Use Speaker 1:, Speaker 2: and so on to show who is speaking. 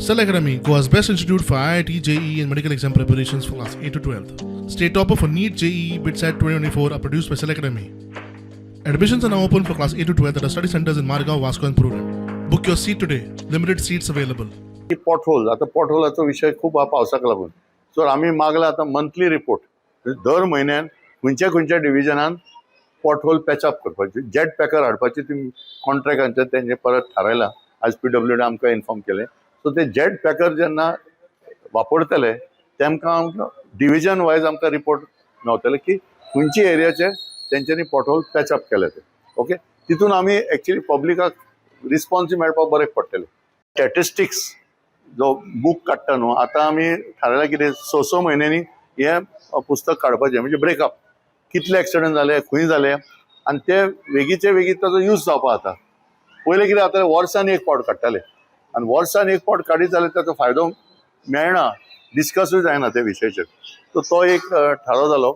Speaker 1: Cell Academy, Goa's best institute for IIT, JEE, and medical exam preparations for class 8 to 12. State topper for NEET, JEE, BITSAT 2024 are produced by Cell Academy. Admissions are now open for class 8 to 12 at our study centers in Margao, Vasco, and Purulem. Book your seat today. Limited seats available.
Speaker 2: की pothole, आता पॉटहोलाचो विशय खूप हा पावसाक लागून. So आमी मागला आतां monthly report, दर म्हयन्यान खंयच्या खंयच्या डिविजनान पॉटहोल पॅचअप करपाची, जेट पॅकर हाडपाची ती कॉन्ट्रॅक्टांचे तेंचे परत थारायलां. आज पीडब्ल्यूडी आमकां इन्फॉर्म केलें. सो ते जेट पॅकर जेन्ना वापरतले, तेमकां आमकां डिविजन वायज आमकां रिपोर्ट मेवतले की खंयचे एरियाचे तेंच्यांनी पॉटहोल पॅचअप केले ते. ओके, तितून आमी एक्चुली पब्लिकाक रिस्पॉन्स मेळपाक बरें पडटलें. स्टॅटिस्टिक्स जो बूक काडटा न्हू, आतां आमी थारायलां कितें, स स म्हयन्यांनी हें पुस्तक काडपाचें, म्हणजे ब्रेकअप, कितले एक्सिडंट जाले, खंय जाले, आनी ते वेगीचे वेगीत ताचो यूज जावपा जाता. पयलें कितें जातालें, वर्सान एक फावट काडटाले आनी वर्सान एक फावट काडीत जाल्यार ताचो फायदो मेळना, डिस्कसूय जायना त्या विशयाचेर. सो तो एक थारो जालो.